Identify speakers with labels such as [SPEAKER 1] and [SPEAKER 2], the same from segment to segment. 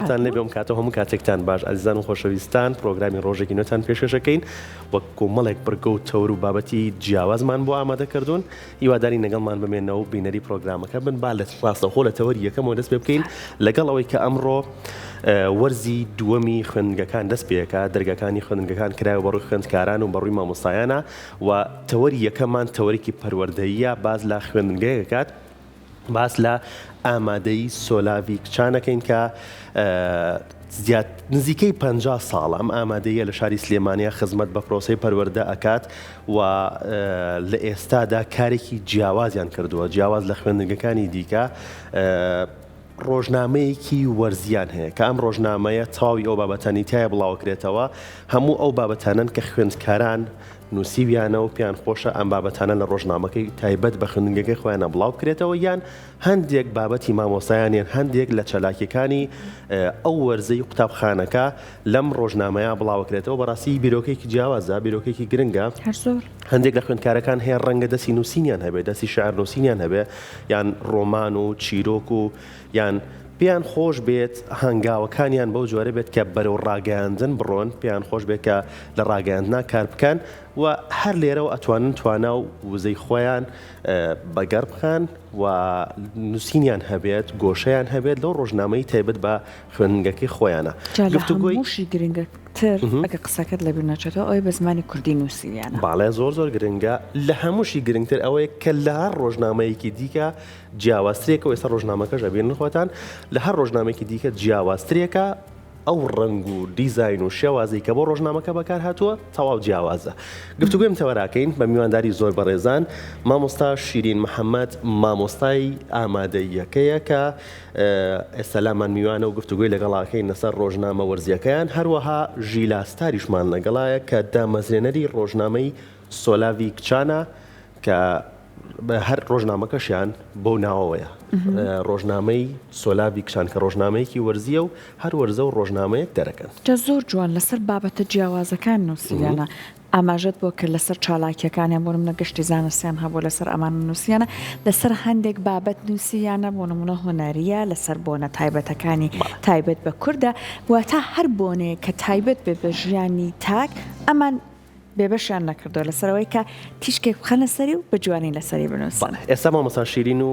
[SPEAKER 1] سڵاوتان لێبێ ئەم کاتە و هەموو کاتێکتان باش ئازیزان و خۆشەویستان پرۆگرامی ڕۆژێکی نوێتان پێشکەشەکەین وەک کۆمەڵێک بڕگە و تەور و بابەتی جیاوازمان بۆ ئامادە کردوون هیوادارین لەگەڵمان بمێنەوە و بینەری پرۆگرامەکە بن با لە ڕاستەوخۆ لە تەوەری یەکەمەوە دەست پێ بکەین لەگەڵ ئەوەی کە ئەمڕۆ وەرزی دووەمی خوێندنگەکان دەست پێکا دەرگاکانی خوێندنگەکان کرایەوە بەڕووی خوێندکاران و بەڕووی مامۆستایانە و تەوەری یەکەممان تەوەرێکی پەروەردەییە باس لە خوێندنگەیەک ئەکات باس لە ئامادەیی سۆلاڤی کچان ئەکەین کە زیاد نزیکەی 50 ساڵە ئەم ئامادەیە لە شاری سلێمانیا خزمەت بە پرۆسەی پەروەردە ئەکات و لە ئێستادا کارێکی جیاوازیان کردووە جیاواز لە خوێندنگەکانی دیکە ڕۆژنامەیەکی وەرزیان هەیە کە ئەم ڕۆژنامەیە تەواوی ئەو بابەتانی تایە بڵاوکرێتەوە هەموو ئەو بابەتانەن کە خوێندکاران نووسیویانە و پێیان خۆشە ئەم بابەتانە لە ڕۆژنامەکەی تایبەت بە خوێندنگەکەی خۆیانە بڵاو بکرێتەوە یان هەندێک بابەتی مامۆستایان یان هەندێک لە چالاکیەکانی ئەو وەرزەی قوتابخانەکە لەم ڕۆژنامەیە بڵاوکرێتەوە بەڕاستی بیرۆکەیەکی جیاوازە بیرۆکێکی گرنگە
[SPEAKER 2] هەر زۆر.
[SPEAKER 1] هەندێک لە خوێندکارەکان هەیە ڕەنگە دەستی نووسینیان هەبێ دەستی شعر نووسینیان هەبێ یان ڕۆمان و چیرۆک و یان پێیان خۆش بێت هەنگاوەکانیان بەو جۆرە بێت کە بەرەو ڕاگەیاندن بڕۆن، پێیان خۆش بێت کە لە ڕاگەیاندنا کار بکەن و هەر لێرەوە ئەتوانن توانا و وزەی خۆیان بەگەڕ بخەن و نووسینیان هەبێت، گۆشەیان هەبێت لەو ڕۆژنامەی تایبەت بە خوێندنگەکەی خۆیانە.
[SPEAKER 2] جا لە هەمووشی گرنگتر ئەگەر قسەکەت لەبیر نەچێتەوە ئەوەی بە زمانی کوردی نووسیویانە.
[SPEAKER 1] بەڵێ زۆر زۆر گرنگە، لە هەمووشی گرنگتر ئەوەیە کە لە هەر ڕۆژنامەیەکی دیکە جیاوازترێکە و ئێستا ڕۆژنامەکەش ئەبینن خۆتان لە هەر ڕۆژنامێکی دیکە جیاوازترێکە ئەو ڕەنگ و دیزاین و شێوازی کە بۆ ڕۆژنامەکە بەکار هاتووە تەواو جیاوازە گفتوگوێم تەوەراکەین بە میوانداری زۆر بەڕێزان مامۆستا شیرین محەممەد مامۆستای ئامادەییەکەیە کە ئێستا لامان میوانە و گفتوگوی لەگەڵاکەین لەسەر ڕۆژنامە وەرزیەکەیان هەروەها ژیلا ستاریشمان لەگەڵایە کە دامەزرێنەری ڕۆژنامەی سۆلاڤی کچانە کە هەر ڕۆژنامەکەشیان بەو ناوەوەیە ڕۆژنامەی سۆلاڤی کچان کە ڕۆژنامەیەکی وەرزیە و هەر وەرزە و ڕۆژنامەیەک دەرەکەن.
[SPEAKER 2] جا زۆر جوان لەسەر بابەتە جیاوازەکان نووسیویانە، ئاماژەت بۆ کرد لەسەر چالاکیەکانیان بۆ نمونە گەشتی زانستیان هەبووە لەسەر ئەمانە نووسیانە، لەسەر هەندێک بابەت نووسیویانە بۆ نمونە هونەریە، لەسەر بۆنە تایبەتەکانی تایبەت بە کوردە، واتە هەر بۆنەیەک کە تایبەت بێت بە ژیانی تاک ئەمان بێبەشیان نەکردووە لەسەر ئەوەی کە تیشکێک بخەنە سەری و بە جوانی لەسەری بنووسن.
[SPEAKER 1] بەڵێ ئێستا مامۆستا شیرین و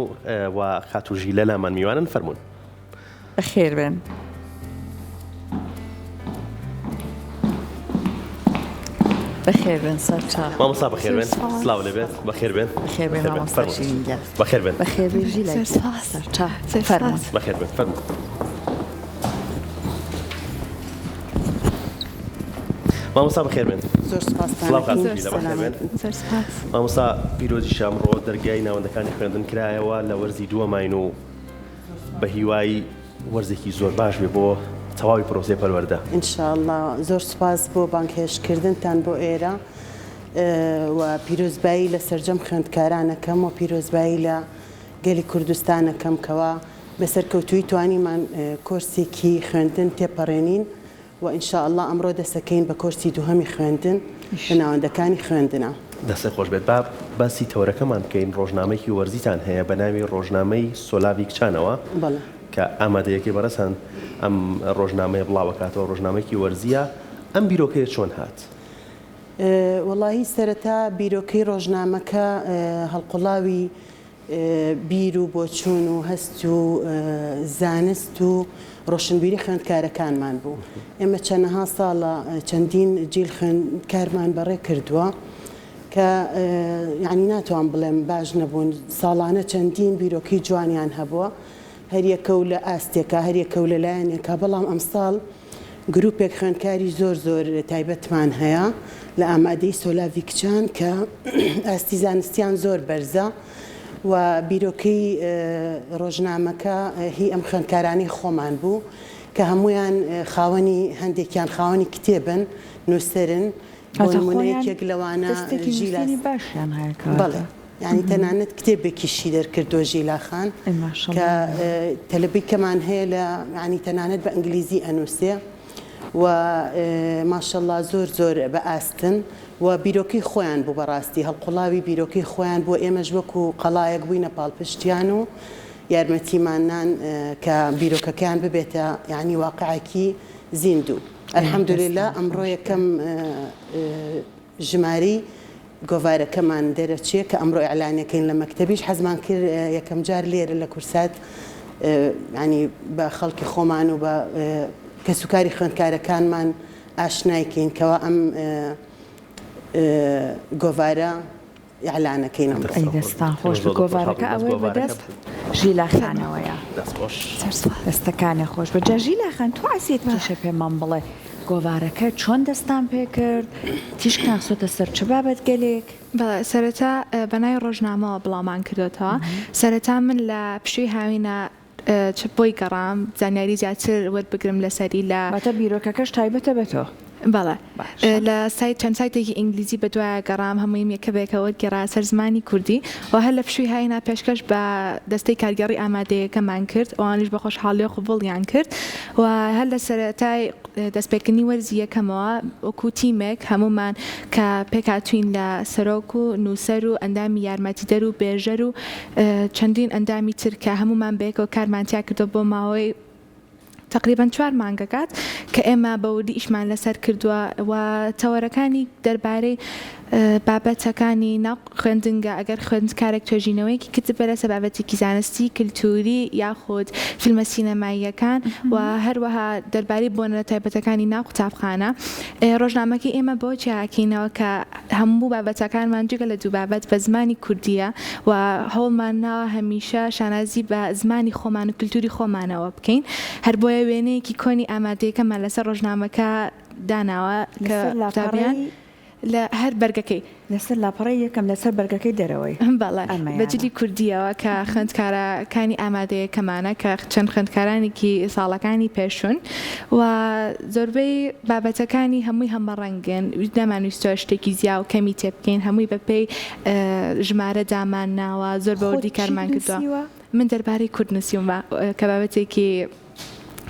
[SPEAKER 1] و خاتوو ژیلە لامان میوانن فەرموون.
[SPEAKER 2] بەخێر بێن. بەخێر بێن سەرچاو.
[SPEAKER 1] مامۆستا بەخێر بێن سلاو لێ بێت بەخێر بێن
[SPEAKER 2] بەخێر بێن مامۆستا شیرین گیان.
[SPEAKER 1] بەخێر بێن.
[SPEAKER 2] بەخێر بێن ژیلە گیان. سەرچاو فەرموون.
[SPEAKER 1] بەخێر بێن فەرموون. مامۆستا بەخێر بێن.
[SPEAKER 3] زۆر سپاستان
[SPEAKER 1] سڵاو خاتوو ژیلە بەخێر بێن.
[SPEAKER 2] زۆر سپاس.
[SPEAKER 1] مامۆستا پیرۆزیشە ئەمڕۆ دەرگای ناوەندەکانی خوێندن کرایەوە لە وەرزی دووەماین و بە هیوای وەرزێکی زۆر باش بێ بۆ تەواوی پرۆسەی پەروەردە.
[SPEAKER 3] ان شاء اللە زۆر سوپاس بۆ بانگهێشتکردنتان بۆ ئێرە و پیرۆزبایی لە سەرجەم خوێندکاران ئەکەم و پیرۆزبایی لە گەلی کوردستان ئەکەم کەوا بە سەرکەوتوویی توانیمان کۆرسێکی خوێندن تێپەڕێنین و ان شاء اللە ئەمڕۆ دەسەکەین بە کۆرسی دووهەمی خوێندن لە ناوەندەکانی خوێندنا.
[SPEAKER 1] دەستت خۆش بێت با باسی تەوەرەکەمان بکەین ڕۆژنامەیەکی وەرزیتان هەیە بە ناوی ڕۆژنامەی سۆلاڤی کچانەوە
[SPEAKER 3] بەڵێ.
[SPEAKER 1] کە ئامادەیەکەی بەڕێزتان ئەم ڕۆژنامەیە بڵاوەکاتەوە ڕۆژنامەیەکی وەرزیە ئەم بیرۆکەیە چۆن هات؟
[SPEAKER 3] وەڵاهی سەرەتا بیرۆکەی ڕۆژنامەکە هەڵقوڵاوی بیر و بۆچوون و هەست و زانست و ڕۆشنبیری خوێندکارەکانمان بوو. ئێمە چەنەها ساڵە چەندین جیل خوێندکارمان بەڕێ کردووە کە یانی ناتوان بڵێم باش نەبوون، ساڵانە چەندین بیرۆکەی جوانیان هەبووە، هەریەکە و لە ئاستێکا، هەریەکە و لە لایەنێکا، بەڵام ئەمساڵ گروپێک خوێندکاری زۆر زۆر تایبەتمان هەیە لە ئامادەی سۆلاڤی کچان کە ئاستی زانستیان زۆر بەرزە و بیرۆکەی ڕۆژنامەکە هی ئەم خوێندکارانەی خۆمان بوو کە هەموویان خاوەنی هەندێکیان خاوەنی کتێبن نووسەرن بۆ نموونە یەکێک لەوانە ژیلا بەڵێ یانی تەنانەت کتێبێکیشی دەرکردووە ژیلا خان کە تەلەبەیکەمان هەیە لە یانی تەنانەت بە ئینگلیزی ئەنووسێ و ماشەڵا زۆر زۆر بە ئاستن و بیرۆکەی خۆیان بوو بەڕاستی هەڵقوڵاوی بیرۆکەی خۆیان بوو ئێمەش وەکو قەڵایەک بووینە پاڵپشتیان و. یارمەتیمان نان کە بیرۆکەکەیان ببێتە یانی واقعێکی زیندوو. الحمدللە ئەمڕۆ یەکەم ژمارەی گۆڤارەکەمان دەرەچێ کە ئەمڕۆ ئیعلانیەکەین لە مەکتەبیش حەزمان کرد یەکەم جار لێرە لە کورسات یانی بە خەڵکی خۆمان و بە کەسوکاری خوێندکارەکانمان ئاشنای کەین کەوا ئەم گۆڤارە ئیعلانەکەین ئەمڕۆ.
[SPEAKER 2] ئەی دەستان خۆش بێت گۆڤارەکە ئەوەی بەدەست ژیلا خانەوەیە. دەستەکانێ خۆش بێت جا ژیلا خان تۆ عەزیەت کێشە پێمان بڵێ گۆڤارەکە چۆن دەستان پێکرد تیشکتان خستۆتە سەر چ بابەت گەلێک؟
[SPEAKER 4] بەڵێ سەرەتا بەناوی ڕۆژنامەوە بڵاومان کردۆتەوە سەرەتا من لە پشووی هاوینە چ بۆی گەڕام زانیاری زیاتر وەربگرم لەسەری لە.
[SPEAKER 2] واتە بیرۆکەکەش تایبەتە بە تۆ؟
[SPEAKER 4] بەڵێ لە سایت چەند سایتێکی ئینگلیزی بەدوایا گەڕام هەموویم یەکە بەیەکە وەرگێڕایە سەر زمانی کوردی و هەر لە پشووی هاوینا پێشکەش بە دەستەی کارگێڕی ئامادەیەکەمان کرد ئەوانیش بە خۆشحاڵیەوە قبوڵیان کرد و هەر لە سەرەتای دەستپێکردنی وەرزی یەکەمەوە وەکوو تیمێک هەموومان کە پێکهاتووین لە سەرۆک و نووسەر و ئەندامی یارمەتیدەر و بێژەر و چەندین ئەندامی تر کە هەموومان بەیەکەوە کارمان تیا کردووە بۆ ماوەی تەقریبەن چوار مانگەکات کە ئێمە بە وردی ئیشمان لەسەر کردووە و تەوەرەکانی دەربارەی بابەتەکانی ناو خوێندنگە ئەگەر خوێندکارێک توێژینەوەیەکی کردبێ لەسەر بابەتێکی زانستی، کلتوری یاخود فیلمە سینەماییەکان و هەروەها دەربارەی بۆنە تایبەتەکانی ناو قوتابخانە. ڕۆژنامەکەی ئێمە بەوە جیاکەینەوە کە هەموو بابەتەکانمان جگە لە دوو بابەت بە زمانی کوردییە و هەوڵمان ناوە هەمیشە شانازی بە زمانی خۆمان و کلتوری خۆمانەوە بکەین. هەر بۆیە وێنەیەکی کۆنی ئامادەیەکەمان لەسەر ڕۆژنامەکە داناوە کە
[SPEAKER 2] لەسەر
[SPEAKER 4] قوتابیان
[SPEAKER 2] لاپەڕەی
[SPEAKER 4] لە هەر بەرگەکەی.
[SPEAKER 2] لەسەر لاپەڕەی یەکەم لەسەر بەرگەکەی دەرەوەی.
[SPEAKER 4] بەڵێ بە
[SPEAKER 2] ئەمەیانە.
[SPEAKER 4] جلی کوردییەوە کە خوێندکارەکانی ئامادەیەکەمانە کە چەند خوێندکارانێکی ساڵەکانی پێشوون و زۆربەی بابەتەکانی هەمووی هەمەڕەنگن نەمانویستووە شتێکی زیا و کەمی تێ بکەین هەمووی بەپێی ژمارە دامان ناوە زۆر بە
[SPEAKER 2] خۆت
[SPEAKER 4] وردی
[SPEAKER 2] چیت
[SPEAKER 4] کارمان کردووە.
[SPEAKER 2] نووسیوە؟
[SPEAKER 4] من دەربارەی کورد نووسیومە کە بابەتێکی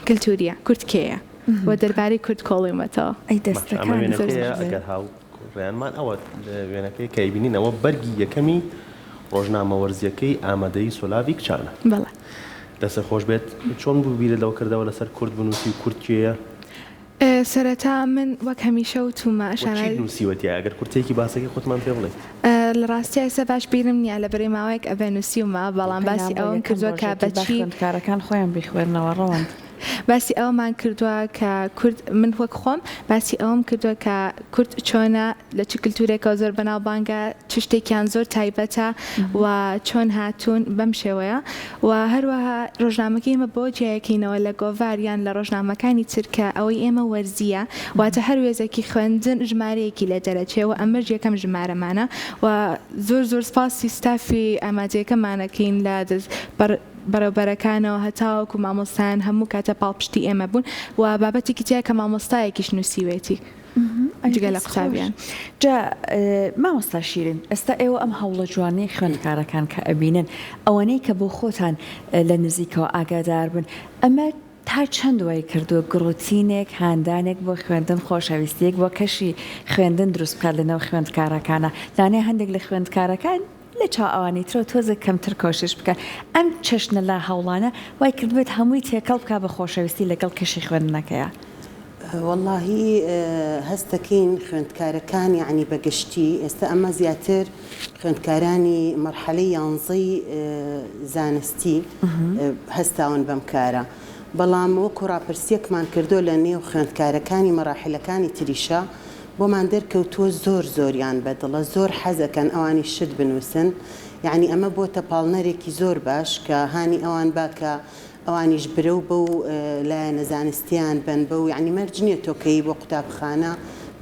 [SPEAKER 4] کلتوریە کورد کێیە و دەربارەی کورد کۆڵیومەتەوە.
[SPEAKER 2] ئەی
[SPEAKER 1] باشە ئەمە
[SPEAKER 2] دەستەکانت
[SPEAKER 1] وێنەکەیە
[SPEAKER 2] خۆش بێت.
[SPEAKER 1] ئەگەر هاوڕێیانمان ئەوە وێنەکەی کە ئەیبینین ئەوە بەرگی یەکەمی ڕۆژنامە وەرزیەکەی ئامادەیی سۆلاڤی کچانە.
[SPEAKER 4] بەڵێ.
[SPEAKER 1] دەستت خۆش بێت چۆن بوو بیرت لەوە کردەوە لەسەر کورد بنووسی و کورد کێیە؟
[SPEAKER 4] سەرەتا من وەک هەمیشە وتومە
[SPEAKER 1] وە چیت
[SPEAKER 4] شانازی.
[SPEAKER 1] نووسیوە تیایا گەر کورتەیەکی باسەکەی خۆتمان پێ بڵێیت؟
[SPEAKER 4] لە ڕاستیا ئێستا باش بیرم نیە لەبەرەی ماوەیەک ئەبێ نووسیومە بەڵام
[SPEAKER 2] پەنا
[SPEAKER 4] باسی
[SPEAKER 2] بۆ
[SPEAKER 4] ئەوەم
[SPEAKER 2] یەکەم
[SPEAKER 4] کردووە کە
[SPEAKER 2] ڕۆژێتی
[SPEAKER 4] بە
[SPEAKER 2] با
[SPEAKER 4] چی.
[SPEAKER 2] خوێندکارەکان خۆیان بیخوێننەوە ڕەوەند.
[SPEAKER 4] باسی ئەوەمان کردووە کە کورد من وەک خۆم باسی ئەوەم کردووە کە کورد چۆنە لە چ کلتورێکەوە زۆر بەناوبانگە چ شتێکیان زۆر تایبەتە و چۆن هاتوون بەم شێوەیە و هەروەها ڕۆژنامەکەی ئێمە بەوە جیایەکەینەوە لە گۆڤار یان لە ڕۆژنامەکانی تر کە ئەوەی ئێمە وەرزییە واتە هەر وێزێکی خوێندن ژمارەیەکی لێ دەرەچێ و ئەمەش یەکەم ژمارەمانە و زۆر زۆر سپاسی ستافی ئامادەیەکەمان ئەکەین لە بەڕێوبەرەکانەوە هەتاوەکو مامۆستایان هەموو کاتە پاڵپشتی ئێمە بوون و بابەتێکی تیایە کە مامۆستایەکیش نووسیوێتی جگە لە قوتابیان.
[SPEAKER 2] جا مامۆستا شیرین ئێستا ئێوە ئەم هەوڵە جوانەی خوێندکارەکان کە ئەبینن ئەوەنەی کە بۆ خۆتان لە نزیکەوە ئاگادار بن ئەمە تا چەند وای کردووە گڕوتینێک هاندانێک بۆ خوێندن خۆشەویستیەک بۆ کەشی خوێندن دروست بکات لەناو خوێندکارەکانا لانەیە هەندێک لە خوێندکارەکان لە چاو ئەوانی ترەوە تۆزێک کەمتر کۆشش بکەن ئەم چەشنە لە هەوڵانە وای کردبێت هەمووی تێکەڵ بکا بە خۆشەویستی لەگەڵ کەشی خوێندنەکەیا.
[SPEAKER 3] وەڵاهی هەست دەکەین خوێندکارەکان یەعنی بە گشتی ئێستا ئەمە زیاتر خوێندکارانی مەرحەلەی یانزەی زانستی هەستاون بەم کارە بەڵام وەکو ڕاپرسیەکمان کردوە لە نێو خوێندکارەکانی مەراحیلەکانی تریشا بۆمان دەرکەوتووە زۆر زۆریان بەدڵە زۆر حەزەکەن ئەوانیش شت بنووسن یەعنی ئەمە بۆتە پاڵنەرێکی زۆر باش کە هانی ئەوان با کە ئەوانیش برەو بەو لایەنە زانستیان بەن بەو یەعنی مەرج نییە تۆ کەی بۆ قوتابخانە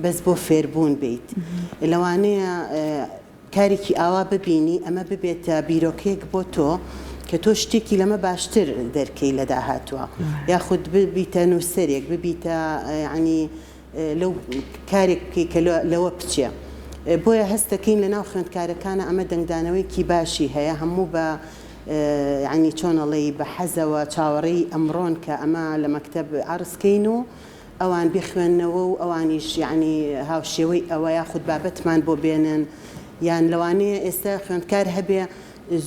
[SPEAKER 3] بەس بۆ فێربوون بیت لەوانەیە کارێکی ئاوا ببینی ئەمە ببێتە بیرۆکەیەک بۆ تۆ کە تۆ شتێکی لەمە باشتر دەرکەی لە داهاتووە یاخود ببیتە نووسەرێک ببیتە یەعنی لەو کارێک بکەی کە لەوە بچێ بۆیە هەست دەکەین لەناو خوێندکارەکانە ئەمە دەنگدانەوەیەکی باشی هەیە هەموو بە یانی چۆن ئەڵێی بە حەزەوە چاوەڕێی ئەمڕۆن کە ئەمە لە مەکتەب عەرز کەین و ئەوان بیخوێننەوە و ئەوانیش یانی هاوشێوەی ئەوە یاخود بابەتمان بۆ بێنن یان لەوانەیە ئێستا خوێندکار هەبێ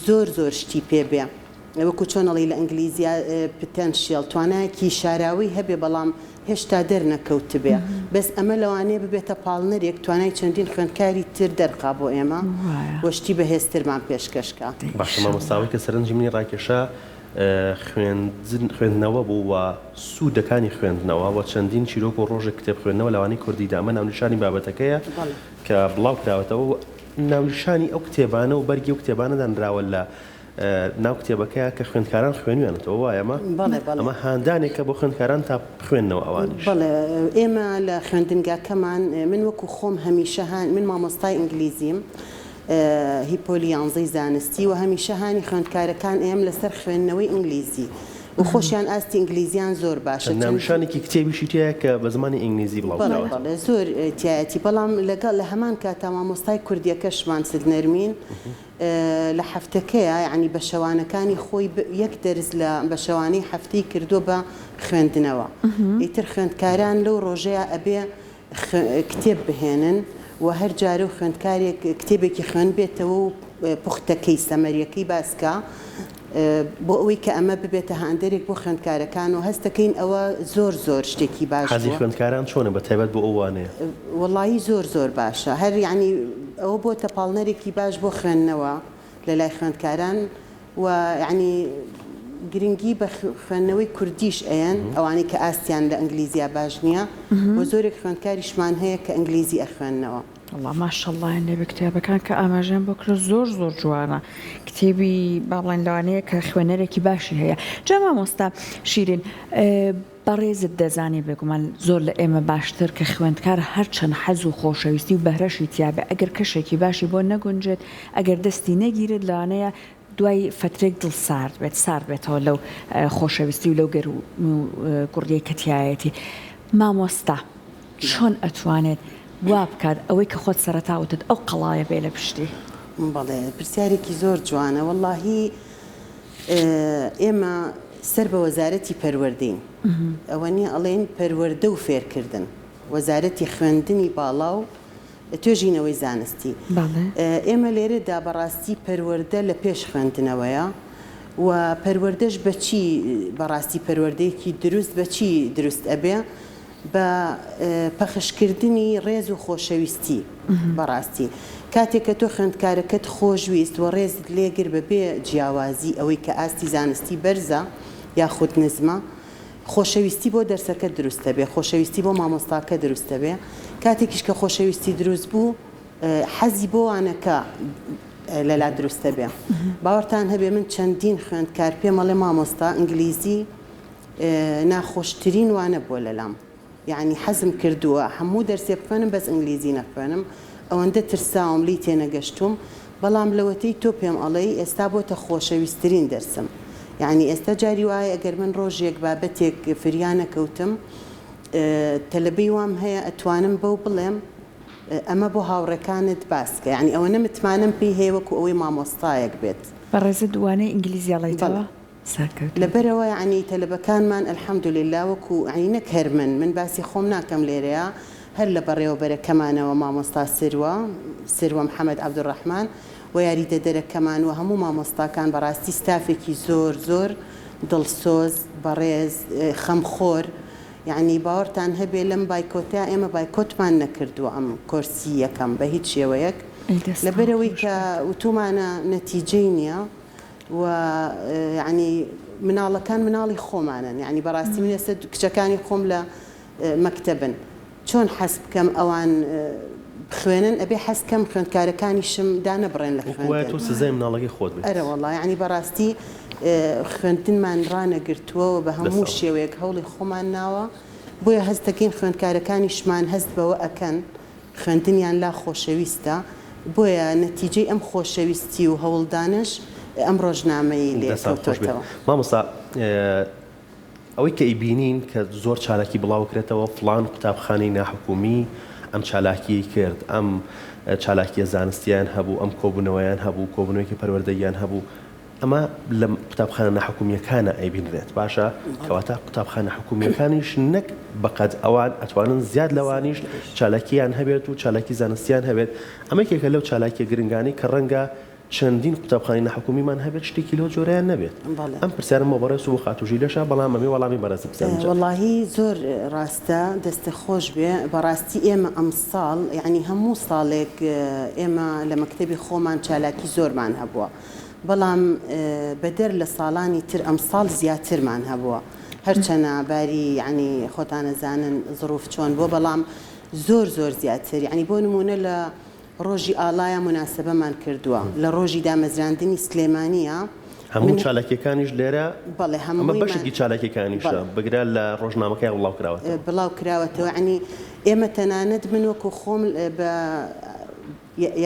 [SPEAKER 3] زۆر زۆر شتی پێ بێ. وەکو چۆن ئەڵێی لە ئینگلیزیا potential توانایەکی شاراوەی هەبێ بەڵام هێشتا دەرنەکەوتبێ بەس ئەمە لەوانەیە ببێتە پاڵنەرێک توانای چەندین خوێندکاری تر دەرخا بۆ ئێمە و شتی بەهێزترمان پێشکەش کا.
[SPEAKER 1] باشە مامۆستا ئەوەی کە سەرنجی منی ڕاکێشا خوێندن خوێندنەوە بوو و سوودەکانی خوێندنەوە و چەندین چیرۆک و ڕۆژێک کتێب خوێندنەوە لە وانەی کوردیدا ئەمە ناونیشانی بابەتەکەیە کە بڵاو کراوەتەوە و ناونیشانی ئەو کتێبانە و بەرگی ئەو کتێبانە دانراوە لە ناو کتێبەکەیە کە خوێندکاران خوێنویانەتەوە وایە ئەمە؟
[SPEAKER 3] بەڵێ بەڵێ.
[SPEAKER 1] ئەمە هاندانێکە بۆ خوێندکاران تا بخوێننەوە ئەوانیش.
[SPEAKER 3] بەڵێ ئێمە لە خوێندنگاکەمان من وەکو خۆم هەمیشە هان من مامۆستای ئینگلیزیم هی پۆلی یانزەی زانستی و هەمیشە هانی خوێندکارەکان ئەیەم لەسەر خوێندنەوەی ئینگلیزی و خۆشیان ئاستی ئینگلیزیان زۆر باشە
[SPEAKER 1] چەند ناونیشانێکی کتێبیشی تیایە کە بە زمانی ئینگلیزی بڵاو
[SPEAKER 3] بەڵێ کراوەتەوە. بەڵێ زۆر تیایەتی بەڵام لەگەڵ لە هەمان کاتا مامۆستای کوردیەکەشمان ست نەرمین لە هەفتەکەیا یەعنی بە شەوانەکانی خۆی یەک دەرس لە بە شەوانەی هەفتەی کردووە بە خوێندنەوە ئیتر خوێندکاران لەو ڕۆژەیا ئەبێ کتێب بهێنن و هەر جارە و خوێندکارێک کتێبێکی خوێندبێتەوە و پوختەکەی سەمەریەکەی باس کا بۆ ئەوەی کە ئەمە ببێتە هاندەرێک بۆ خوێندکارەکان و هەستەکەین ئەوە زۆر زۆر شتێکی باش
[SPEAKER 1] حەزی
[SPEAKER 3] بووە.
[SPEAKER 1] خوێندکاران چۆنە بە تایبەت بۆ ئەو وانەیە؟
[SPEAKER 3] وەڵایی زۆر زۆر باشە هەر یەعنی ئەوە بۆتە پاڵنەرێکی باش بۆ خوێندنەوە لە لای خوێندکاران و یەعنی گرنگی بە خوێندنەوەی کوردیش ئەیەن ئەوانەی کە ئاستیان لە ئنگلیزیا باش نییە و زۆرێک خوێندکاریشمان هەیە کە ئنگلیزی ئەخوێننەوە.
[SPEAKER 2] وەڵا ماشەڵڵایان لێبێ کتێبەکان کە ئاماژەیان بۆ کرد زۆر زۆر جوانە کتێبی با بڵێن لەوانەیە کە خوێنەرێکی باشی هەیە جا مامۆستا شیرین بەڕێزت دەزانی بێگومان زۆر لە ئێمە باشتر کە خوێندکار هەرچەند حەز و خۆشەویستی و بەهرەشی تیابێ ئەگەر کەشێکی باشی بۆ نەگونجێت ئەگەر دەستی نەگیرێت لەوانەیە دوای فەترێک دڵ سارد بێت سارد بێتەوە لەو خۆشەویستی و لەو گەرم و گوڕیەی کە تیایەتی مامۆستا چۆن ئەتوانێت وا بکات ئەوەی کە خۆت سەرەتا وتت ئەو قەڵایە بێ لە پشتی؟
[SPEAKER 3] بەڵێ پرسیارێکی زۆر جوانە وەڵاهی ئێمە سەر بە وەزارەتی پەروەردەین ئەوە نیە ئەڵێین پەروەردە و فێرکردن وەزارەتی خوێندنی باڵا و توێژینەوەی زانستی ئێمە لێرەدا بەڕاستی پەروەردە لە پێش خوێندنەوەیە و پەروەردەش بەچی بەڕاستی پەروەردەیەکی دروست بەچی دروست ئەبێ بە پەخشکردنی ڕێز و خۆشەویستی بەڕاستی کاتێک کە تۆ خوێندکارەکەت خۆشویست و ڕێزت لێگر بە بێ جیاوازی ئەوەی کە ئاستی زانستی بەرزە یاخود نزمە خۆشەویستی بۆ دەرسەکەت دروست دەبێ خۆشەویستی بۆ مامۆستاکە دروست دەبێ کاتێکیش کە خۆشەویستی دروست بوو حەزی بۆ وانەکە لەلا دروست دەبێ باوەڕتان هەبێ من چەندین خوێندکار پێم ئەڵێ مامۆستا ئینگلیزی ناخۆشترین وانە بووە لەلام یەعنی حەزم کردووە هەموو دەرسێ بخوێنم بەس ئینگلیزی نەخوێنم ئەوەندە ترساوم لێی تێنەگەشتووم بەڵام لەوەتەی تۆ پێم ئەڵێی ئێستا بۆتە خۆشەویسترین دەرسم یەعنی ئێستا جاری وایە ئەگەر من ڕۆژێک بابەتێک فریا نەکەوتم تەلەبەی وام هەیە ئەتوانم بەو بڵێم ئەمە بۆ هاوڕێکانت باس کە یەعنی ئەوەنە متمانەم پێی هەیە وەکو ئەوەی مامۆستایەک بێت.
[SPEAKER 2] بەڕێزت وانەی ئینگلیزی ئەڵێیتەوە؟
[SPEAKER 3] بەڵێ.
[SPEAKER 2] سەرکەوتوو.
[SPEAKER 3] لەبەرئەوە یەعنی تەلەبەکانمان الحمدللە وەکو یەعنی نەک هەر من، من باسی خۆم ناکەم لێرەیا، هەر لە بەڕێوەبەرەکەمانەوە مامۆستا سروە، سروە محمد عبدالرحمن، و یاریدەدەرەکەمان و هەموو مامۆستاکان بەڕاستی ستافێکی زۆر زۆر دڵسۆز، بەڕێز، خەمخۆر، یەعنی باوەڕتان هەبێ لەم بایکۆتە ئێمە بایکۆتمان نەکردووە ئەم کۆرسی یەکەم بە هیچ شێوەیەک
[SPEAKER 2] ئەی دەستان
[SPEAKER 3] لەبەرئەوەی
[SPEAKER 2] خۆش
[SPEAKER 3] کە
[SPEAKER 2] بێت.
[SPEAKER 3] وتومانە نەتیجەی نییە و یەعنی مناڵەکان مناڵی خۆمانن یەعنی بەڕاستی من ئێستا کچەکانی خۆم لە مەکتەبن چۆن حەز بکەم ئەوان بخوێنن ئەبێ حەز کەم خوێندکارەکانیشم دانەبڕێن لە
[SPEAKER 1] وەکو وایە
[SPEAKER 3] خوێندن.
[SPEAKER 1] تۆ سزای مناڵەکەی خۆت بەیت.
[SPEAKER 3] ئەرەوەڵا یەعنی بەڕاستی خوێندنمان ڕانەگرتووە و بە هەموو
[SPEAKER 1] دەستان.
[SPEAKER 3] شێوەیەک هەوڵی خۆمان ناوە بۆیە هەست دەکەین خوێندکارەکانیشمان هەست بەوە ئەکەن خوێندنیان لا خۆشەویستە، بۆیە نەتیجەی ئەم خۆشەویستی و هەوڵدانەش ئەم ڕۆژنامەی لێ
[SPEAKER 1] دەستان خۆش بێت
[SPEAKER 3] کەوتۆتەوە.
[SPEAKER 1] مامۆستا ئەوەی کە ئەیبینین کە زۆر چالاکی بڵاوکرێتەوە فڵان قوتابخانەی ناحکومی ئەم چالاکیەی کرد ئەم چالاکیە زانستیان هەبوو ئەم کۆبوونەوەیان هەبوو کۆبوونەوەیەکی پەروەردەییان هەبوو ئەمە لە قوتابخانە ناحکومییەکانە ئەیبینرێت باشە کەواتە قوتابخانە حکومییەکانیش نەک بەقەد ئەوان ئەتوانن زیاد لەوانیش چالاکییان هەبێت و چالاکی زانستیان هەبێت ئەمە یەکێکە لەو چالاکیە گرنگانەی کە ڕەنگە. چەندین قوتابخانەی ناحکومیمان هەبێت شتێکی لەو جۆرەیان نەبێت؟
[SPEAKER 3] بەڵێ.
[SPEAKER 1] ئەم پرسیارەم بۆ بەڕێز و بۆ خاتوو ژیلەشە، بەڵام ئەمەوێ وەڵامی بەڕێزت بزانم جا.
[SPEAKER 3] وەڵاهی زۆر ڕاستە دەستت خۆش بێ بەڕاستی ئێمە ئەمساڵ یەعنی هەموو ساڵێک ئێمە لە مەکتەبی خۆمان چالاکی زۆرمان هەبووە بەڵام بەدەر لە ساڵانی تر ئەمساڵ زیاترمان هەبووە هەرچەنە باری یەعنی خۆتان ئەزانن زڕوف چۆن بووە بەڵام زۆر زۆر زیاتر یەعنی بۆ نموونە لە ڕۆژی ئاڵایە موناسەبەمان کردووە لە ڕۆژی دامەزراندنی سلێمانییە
[SPEAKER 1] هەموو چالاکیەکانیش لێرە
[SPEAKER 3] بەڵێ هەموویمان
[SPEAKER 1] ئەمە بەشێکی چالاکیەکانیشە بگرە لە ڕۆژنامەکەیا بڵاو کراوەتەوە.
[SPEAKER 3] بڵاو کراوەتەوە یەعنی ئێمە تەنانەت من وەکو خۆم بە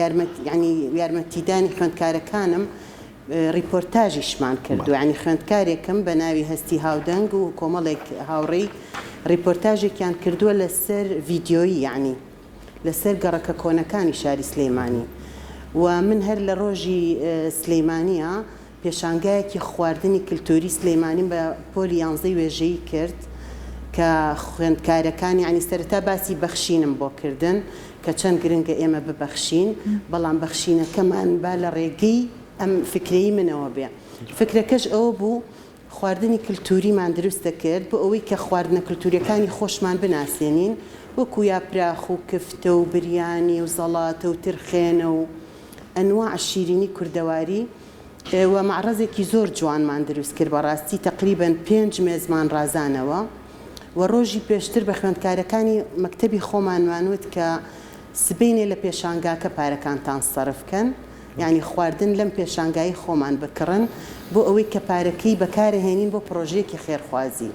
[SPEAKER 3] یارمەت یەعنی یارمەتیدانی خوێندکارەکانم ڕیپۆرتاژیشمان کردووە یەعنی خوێندکارێکم بە ناوی هەستی هاودەنگ و کۆمەڵێک هاوڕێی ڕیپۆرتاژێکیان کردووە لەسەر ڤیدیۆیی یەعنی لەسەر گەڕەکە کۆنەکانی شاری سلیمانی و من هەر لە ڕۆژی سلیمانییە پێشانگایەکی خواردنی کلتوری سلیمانیم بە پۆلی یانزەی وێژەیی کرد کە خوێندکارەکان یانی سەرەتا باسی بەخشینم بۆ کردن کە چەند گرنگە ئێمە ببەخشین بەڵام بەخشینەکەمان با لە ڕێگەی ئەم فکرەی منەوە بێ فکرەکەش ئەوە بوو خواردنی کلتوریمان دروست دەکرد بۆ ئەوەی کە خواردنە کلتوریەکانی خۆشمان بناسێنین وەکو یاپراخ و کفتە و بریانی و زەڵاتە و ترخێنە و ئەنواع شیرینی کوردەواری و مەعڕەزێکی زۆر جوانمان دروست کرد بەڕاستی تەقریبەن پێنج مێزمان ڕازانەوە و ڕۆژی پێشتر بە خوێندکارەکانی مەکتەبی خۆمانمان وت کە سبەینێ لە پێشانگاکە پارەکانتان سەرف کەن یانی خواردن لەم پێشانگای خۆمان بکڕن بۆ ئەوەی کە پارەکەی بەکارەهێنین بۆ پڕۆژەیەکی خێرخوازی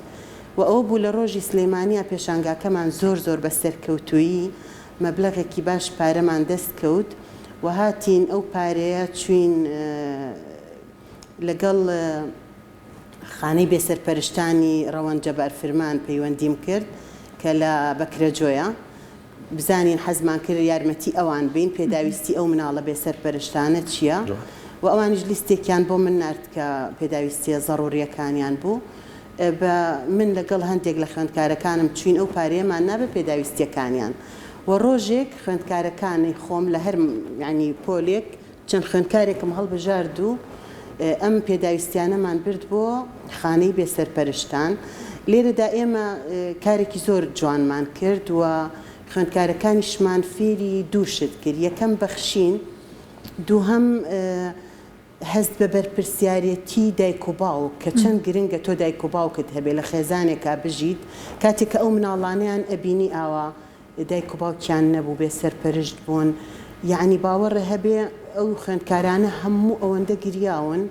[SPEAKER 3] و ئەوە بوو لە ڕۆژی سلێمانیا پێشانگاکەمان زۆر زۆر بە سەرکەوتوویی مەبلەغێکی باش پارەمان دەست کەوت و هاتین ئەو پارەیە چوین لەگەڵ خانەی بێسەرپەرشتانی ڕەوەند جەبار فرمان پەیوەندیم کرد کە لە بەکرەجۆیە بزانین حەزمان کرد یارمەتی ئەوان بین پێداویستی ئەو مناڵە بێسەرپەرشتانە چییە و ئەوانیش لیستێکیان بۆ من نارد کە پێداویستیە زەڕوریەکانیان بوو بە من لەگەڵ هەندێک لە خوێندکارەکانم چوین ئەو پارەیەمان نا بە پێداویستیەکانیان و ڕۆژێک خوێندکارەکانی خۆم لە هەر یانی پۆلێک چەند خوێندکارێکم هەڵبژارد و ئەم پێداویستیانەمان برد بۆ خانەی بێ سەرپەرشتان. لێرەدا ئێمە کارێکی زۆر جوانمان کرد و خوێندکارەکانیشمان فێری دوو شت کرد، یەکەم بەخشین، دووهەم هەست بە بەرپرسیارێتی دایک و باوک کە چەند گرنگە تۆ دایک و باوکت هەبێ لە خێزانێکا بژیت، کاتێک کە ئەو مناڵانەیان ئەبینی ئاوا دایک و باوکیان نەبوو بێ سەرپەرشت بوون یەعنی باوەڕێ هەبێ ئەو خوێندکارانە هەموو ئەوەندە گریاون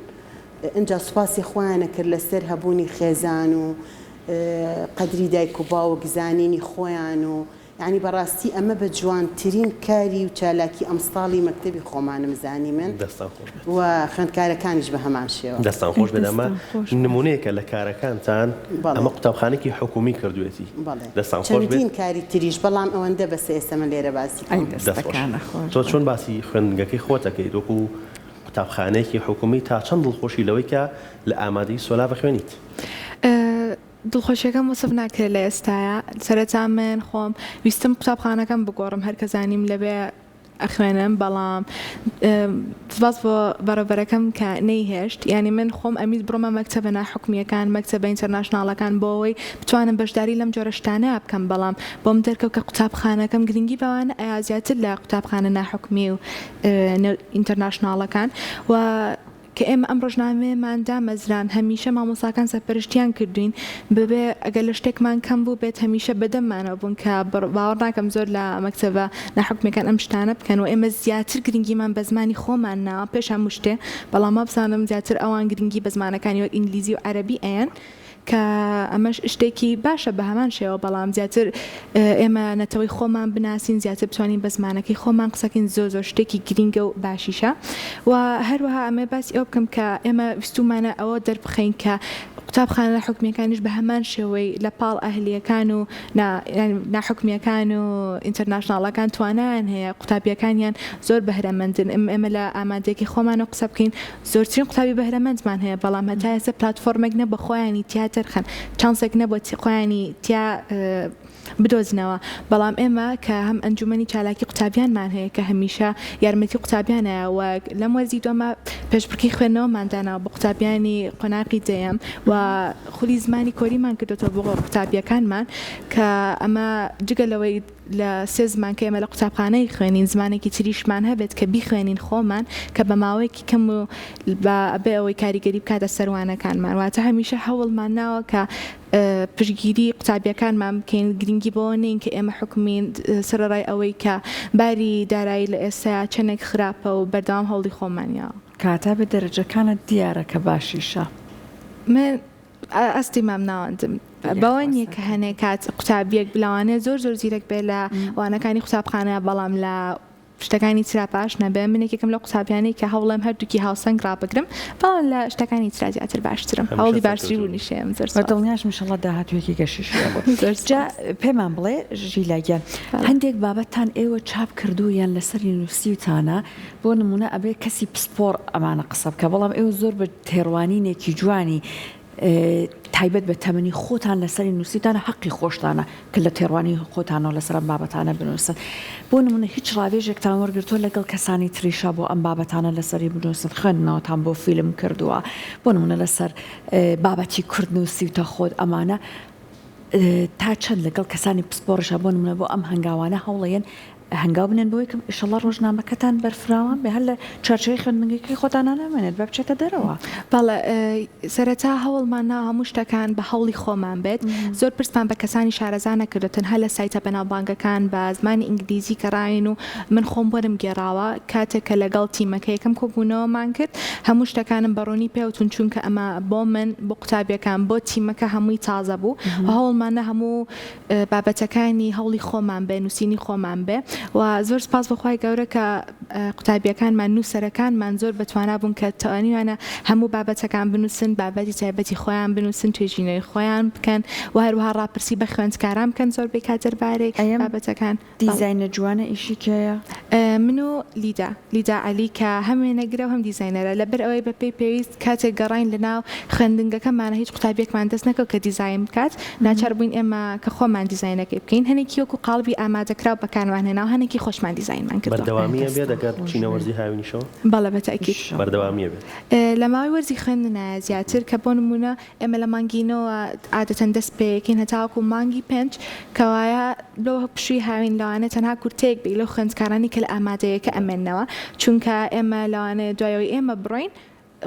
[SPEAKER 3] ئنجا سوپاسی خوایان ئەکرد لەسەر هەبوونی خێزان و قەدری دایک و باوک زانینی خۆیان و یەعنی بەڕاستی ئەمە بە جوانترین کاری و چالاکی ئەمساڵی مەکتەبی خۆمانم زانی من
[SPEAKER 1] دەستان خۆش بێت.
[SPEAKER 3] و خوێندکارەکانیش بە هەمان شێوە.
[SPEAKER 1] دەستان خۆش بێت ئەمە
[SPEAKER 2] دەستان خۆش بێت.
[SPEAKER 1] نمونەیەکە لە کارەکانتان
[SPEAKER 3] بەڵێ.
[SPEAKER 1] ئەمە قوتابخانەیەکی حکومی کردوێتی
[SPEAKER 3] بەڵێ
[SPEAKER 1] دەستان خۆش بێت.
[SPEAKER 3] چەندین کاری تریش بەڵام ئەوەندە بەسە ئێستا من لێرە باسی
[SPEAKER 2] ئەی
[SPEAKER 3] کەم.
[SPEAKER 1] دەست خۆش.
[SPEAKER 2] دەستەکانە خۆش
[SPEAKER 1] تۆ
[SPEAKER 2] بێت.
[SPEAKER 1] چۆن باسی خوێندنگەکەی خۆت ئەکەیت وەکو قوتابخانەیەکی حکومی تا چەند دڵخۆشی لەوەی کە لە ئامادەیی سۆلاڤ ئەخوێنیت؟
[SPEAKER 4] دڵخۆشیەکەم وەسف ناکرێت لە ئێستایا سەرەتا من خۆم ویستم قوتابخانەکەم بگۆڕم هەر کە زانیم لەوێ ئەخوێنم بەڵام سپاس بۆ بەڕێوبەرەکەم کە نەیهێشت یانی من خۆم ئەمیست بڕۆمە مەکتەبە ناحکومیەکان مەکتەبە ئینتەرناشناڵەکان بۆ ئەوەی بتوانم بەشداری لەم جۆرە شتانە بکەم بەڵام بۆم دەرکەوت کە قوتابخانەکەم گرنگی بەوانە ئەیا زیاتر لە قوتابخانە ناحکومی و ئینتەرناشناڵەکان و کە ئێمە ئەم ڕۆژنامەیەمان دامەزراند هەمیشە مامۆستاکان سەرپەرشتیان کردووین بەبێ ئەگەر لە شتێکمان کەم بووبێت هەمیشە بەدەممانەوە بوون کە باوەڕ ناکەم زۆر لە مەکتەبە ناحکومیەکان ئەم شتانە بکەن و ئێمە زیاتر گرنگیمان بە زمانی خۆمان ناوە پێش هەموو شتێ بەڵام وابزانم زیاتر ئەوان گرنگی بە زمانەکانی وەک ئینگلیزی و عەرەبی ئەیەن کە ئەمەش شتێکی باشە بە هەمان شێوە بەڵام زیاتر ئێمە نەتەوەی خۆمان بناسین زیاتر بتوانین بە زمانەکەی خۆمان قسەکەین زۆر زۆر شتێکی گرینگە و باشیشە و هەروەها ئەمێ باسی ئەوە بکەم کە ئێمە ویستومانە ئەوە دەربخەین کە. قوتابخانە حکومیەکانیش بە هەمان شێوەی لە پاڵ ئەهلیەکان و ناحکومیەکان و ئینتەرناشناڵەکان توانایان هەیە قوتابیەکانیان زۆر بەهرەمەندن ئێمە لە ئامادەیەکی خۆمانەوە قسە بکەین زۆرترین قوتابی بەهرەمەندمان هەیە بەڵام هەتا ئێستا پلاتفۆرمێک نەبووە خۆیانی تیا دەرخەن چانسێک نەبووە خۆیانی تیا بدۆزنەوە، بەڵام ئێمە کە هەم ئەنجومەنی چالاکی قوتابیانمان هەیە کە هەمیشە یارمەتی قوتابیانە و لەم وەرزی دووەما پێشبڕکێی خوێندنەوەمان داناوە بۆ قوتابیانی قۆناغی دەیەم و خولی زمانی کۆریمان کردۆتەوە بۆ قوتابیەکانمان کە ئەمە جگە لەوەی لە سێ زمان کە ئێمە لە قوتابخانەی خوێنین زمانێکی تریشمان هەبێت کە بیخوێنین خۆمان کە بە ماوەیەکی کەم و بە بێ ئەوەی کاریگەری بکاتە سەر وانەکانمان واتە هەمیشە هەوڵمان ناوە کە پشتگیری قوتابیەکانمان بکەین، گرنگی بەوە نەین کە ئێمە حکومین، سەرەڕای ئەوەی کە باری دارایی لە ئێستایا چەندێک خراپە و بەردەوام هەوڵی خۆمان یاوە.
[SPEAKER 2] کاتا بێ دەرەجەکانت دیارە کە باشیشە.
[SPEAKER 4] من ئاستی مامناوەندم بەوە نییە کە هەنێ کات قوتابیەک لەوانەیە زۆر زۆر زیرەک بێ لە وانەکانی قوتابخانە بەڵام لە شتەکانی ترا باش نەبێ من یەکێکم لەو قوتابیانەی کە هەوڵێم هەردووکی هاوسەنگ ڕابگرم بەڵام لە شتەکانی ترا زیاتر باشترم
[SPEAKER 1] هەمیشە
[SPEAKER 4] هەوڵی باشتری
[SPEAKER 1] سەرکەوتوو بی.
[SPEAKER 4] بوونیش هەیەم زۆر
[SPEAKER 2] بە
[SPEAKER 4] سوپاس.
[SPEAKER 2] دڵنیاشم ئیشەڵا داهاتوویەکی گەشیش هەیە بۆت.
[SPEAKER 4] زۆر
[SPEAKER 2] جا
[SPEAKER 4] سوپاس.
[SPEAKER 2] پێمان بڵێ ژیلا گیان
[SPEAKER 4] بەڵێ.
[SPEAKER 2] هەندێک بابەتتان ئێوە چاپ کردووە یان لەسەری نووسیوتانە بۆ نموونە ئەبێ کەسی پسپۆڕ ئەمانە قسە بکا بەڵام ئێوە زۆر بە تێڕوانینێکی جوانی تایبەت بە تەمەنی خۆتان لەسەری نووسیوتانە حەقی خۆشتانە کە لە تێڕوانینی خۆتانەوە لەسەر ئەم بابەتانە بنووسن. بۆ نموونە هیچ ڕاوێژێکتان وەرگرتووە لەگەڵ کەسانی تریشا بۆ ئەم بابەتانە لەسەری بنووسن خوێندنەوەتان بۆ فیلم کردووە بۆ نموونە لەسەر بابەتی کورد نووسیوتە خۆت ئەمانە تا چەند لەگەڵ کەسانی پسپۆڕیشا بۆ نموونە بۆ ئەم هەنگاوانە هەوڵەیەن هەنگاو بنێن بۆی کە ئیشەڵا ڕۆژنامەکەتان بەرفراوان بێ هەر لە چوارچێوەی خوێندنگەکەی خۆتانا نامێنێت با بچێتە دەرەوە.
[SPEAKER 4] بەڵێ سەرەتا هەوڵمان نا هەموو شتەکان بە هەوڵی خۆمان بێت زۆر پرسمان بە کەسانی شارەزا نەکردوە تەنها لە سایتە بەناوبانگەکان بە زمانی ئینگلیزی گەڕاوین و من خۆم وەرم گێڕاوە کاتێک کە لەگەڵ تیمەکە یەکەم کۆبوونەوەمان کرد هەموو شتەکانم بە ڕوونی پێوتون چونکە ئەمە بۆ من بۆ قوتابیەکان بۆ تیمەکە هەمووی تازە بوو و هەوڵمان نا هەموو بابەتەکانی هەوڵی خۆمان بێ نووسینی خۆمان بێ و زۆر سپاس بۆ خوای گەورە کە قوتابیەکانمان نووسەرەکانمان زۆر بەتوانا بوون کە توانیویانە هەموو بابەتەکان بنووسن بابەتی تایبەتی خۆیان بنووسن توێژینەوەی خۆیان بکەن و هەروەها ڕاپرسی بە خوێندکاران بکەن زۆربەی کات دەربارەی بابەتەکان.
[SPEAKER 2] دیزاینە جوانە ئیشی کێیە؟
[SPEAKER 4] من و لیدا، لیدا عەلی، کە هەم وێنەگرە و هەم دیزاینەرە، لەبەر ئەوەی بەپێی پێویست کاتێک گەڕاین لەناو خوێندنگەکەمانە هیچ قوتابیەکمان دەست نەکەوت کە دیزاین بکات، ناچار بووین ئێمە کە خۆمان دیزاینەکەی بکەین، هەنێکی وەکو قاڵبی ئامادەکراو بەکارمان هێنا و هەنێکی خۆشمان دیزاینمان کردووە.
[SPEAKER 1] بەردەوامی ئەبێت ئەگەر بچینە وەرزی هاوینیشەوە؟
[SPEAKER 4] بەڵێ بە تەئکید.
[SPEAKER 1] بەردەوامی ئەبێت.
[SPEAKER 4] لە ماوەی وەرزی خوێندنایە زیاتر کە بۆ نموونە ئێمە لە مانگی نۆوە عادەتەن دەست پێیەکەین هەتاوەکو مانگی پێنج، کەوایە لۆ پشووی هاوین لەوانەیە تەنها کورتەیەک بێ لەو خوێندکارانەی کە لە ئامادەیەکە ئەمێننەوە، چونکە ئێمە لەوانەیە دوای ئەوەی ئێمە بڕۆین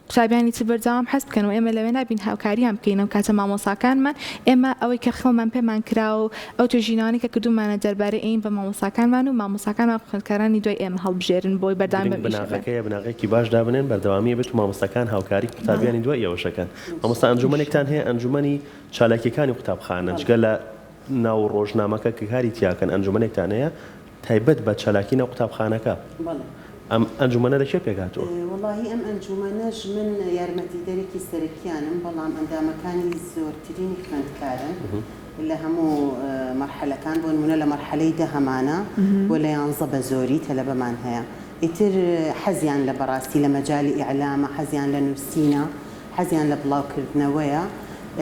[SPEAKER 4] قوتابیانی تر بەردەوام حەز بکەن و ئێمە لەوێ نابین هاوکاریان بکەین ئەو کاتە مامۆساکانمان ئێمە ئەوەی کە خۆمان پێمان کرا و ئەو توێژینەوانەی کە کردوومانە دەربارەی ئەین بە مامۆساکانمان و مامۆساکانمان خوێندکارانی دوای ئێمە هەڵبژێرن بۆی بەردەوام
[SPEAKER 1] گرنگ
[SPEAKER 4] بەم ئیشە بن.
[SPEAKER 1] بناغەکەیە بناغەیەکی باش دابنێن بەردەوامی ئەبێت و مامۆستاکان هاوکاری قوتابیانی دوای ئێوەش ئەکەن مامۆستا ئەنجومەنێکتان هەیە ئەنجومەنی چالاکیەکانی قوتابخانە جگە لە ناو ڕۆژنامەکە کە کاری تیاکەن ئەنجومەنێکتان هەیە تایبەت بە چالاکی ناو قوتابخانەکە ئەم ئەنجومەنە لە کێ پێکهاتووە؟
[SPEAKER 3] وەڵاهی ئەم ئەنجومەنەش من یارمەتیدەرێکی سەرەکیانم بەڵام ئەندامەکانی زۆرترینی خوێندکارن لە هەموو مەرحەلەکان بۆ نمونە لە مەرحەلەی دە هەمانە و لە یانزە بە زۆری تەلەبەمان هەیە ئیتر حەزیان لە بەڕاستی لە مەجالی ئیعلامە حەزیان لە نووسینە حەزیان لە بڵاوکردنەوەیە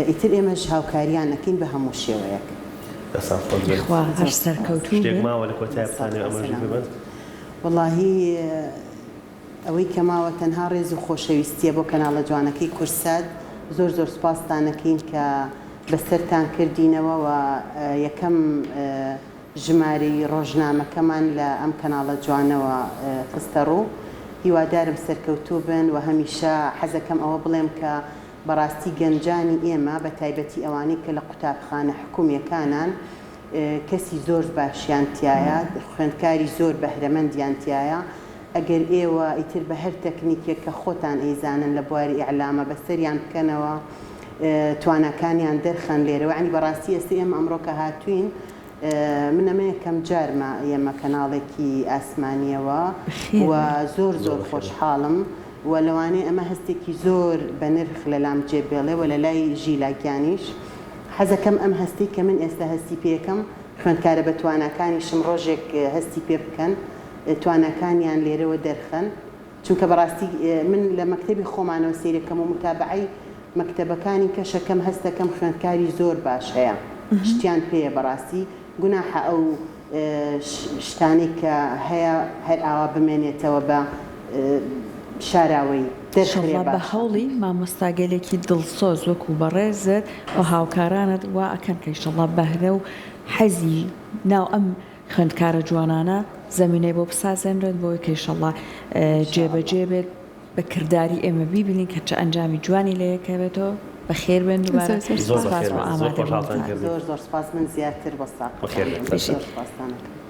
[SPEAKER 3] ئیتر ئێمەش هاوکاریان ئەکەین بە هەموو شێوەیەک.
[SPEAKER 1] دەستان خۆش بێت.
[SPEAKER 2] یاخوا هەر سەرکەوتوو
[SPEAKER 1] شتێک
[SPEAKER 2] بن.
[SPEAKER 1] ماوە لە کۆتایە بتانەوێ ئاماژەی پێ بەن؟
[SPEAKER 3] وەڵاهی ئەوەی کە ماوە تەنها ڕێز و خۆشەویستیە بۆ کەناڵە جوانەکەی کوردسات زۆر زۆر سوپاستان ئەکەین کە بەسەرتان کردینەوە و یەکەم ژمارەی ڕۆژنامەکەمان لە ئەم کەناڵە جوانەوە خستە ڕوو هیوادارم سەرکەوتوو بن و هەمیشە حەزەکەم ئەوە بڵێم کە بەڕاستی گەنجانی ئێمە بە تایبەتی ئەوانەی کە لە قوتابخانە حکومیەکانان کەسی زۆر باشیان تیایە خوێندکاری زۆر بەهرەمەندیان تیایە ئەگەر ئێوە ئیتر بە هەر تەکنیکێک کە خۆتان ئەیزانن لە بواری ئیعلامە بەسەریان بکەنەوە تواناکانیان دەرخەن لێرەوە یانی بەڕاستی ئێستا ئێمە ئەمڕۆ کە هاتووین من ئەمە یەکەم جارمە یەمە کەناڵێکی ئاسمانیەوە و زۆر زۆر خۆشحاڵم. و لەوانەیە ئەمە هەستێکی زۆر بەنرخ لەلام جێ بێڵێ و لەلای ژیلا گیانیش. حەزەکەم ئەم هەستەی کە من ئێستا هەستی پێکەم خوێندکارە بەتواناکانیشم ڕۆژێک هەستی پێ بکەن تواناکانیان لێرەوە دەرخەن چونکە بەڕاستی من لە مەکتەبی خۆمانەوە سەیرەکەم و متابەعەی مەکتەبەکانی کەشەکەم هەستەکەم خوێندکاری زۆر باش هەیە شتیان پێیە بەڕاستی گوناحە ئەو شتانەی کە هەیە هەر ئاوا بمێنێتەوە بە شاراوەیی دەرخرێ
[SPEAKER 2] ئیشەڵا بە
[SPEAKER 3] باشە.
[SPEAKER 2] هەوڵی مامۆستاگەلێکی دڵسۆز وەکو بەڕێزت و هاوکارانت وا ئەکەن کە ئیشەڵا بەهرە و حەزی ناو ئەم خوێندکارە جوانانە زەمینەی بۆ بسازێنرێت بۆی کە ئیشەڵا جێبەجێ بێت بە کرداری ئێمە بیبینین کە چ ئەنجامی جوانی لێ کەوێتەوە بەخێر بێن دووبارە
[SPEAKER 1] زۆر
[SPEAKER 2] سپاس
[SPEAKER 1] بەخێر
[SPEAKER 2] بۆ
[SPEAKER 1] بێن زۆر خۆشحاڵتان
[SPEAKER 2] ئامادەبوونتان.
[SPEAKER 1] کردین
[SPEAKER 3] زۆر زۆر سپاس من زیاتر
[SPEAKER 1] بەخێر بێن
[SPEAKER 3] وەستاقەتان
[SPEAKER 1] سەرچاو.
[SPEAKER 3] زۆر سپاستان ئەکەم.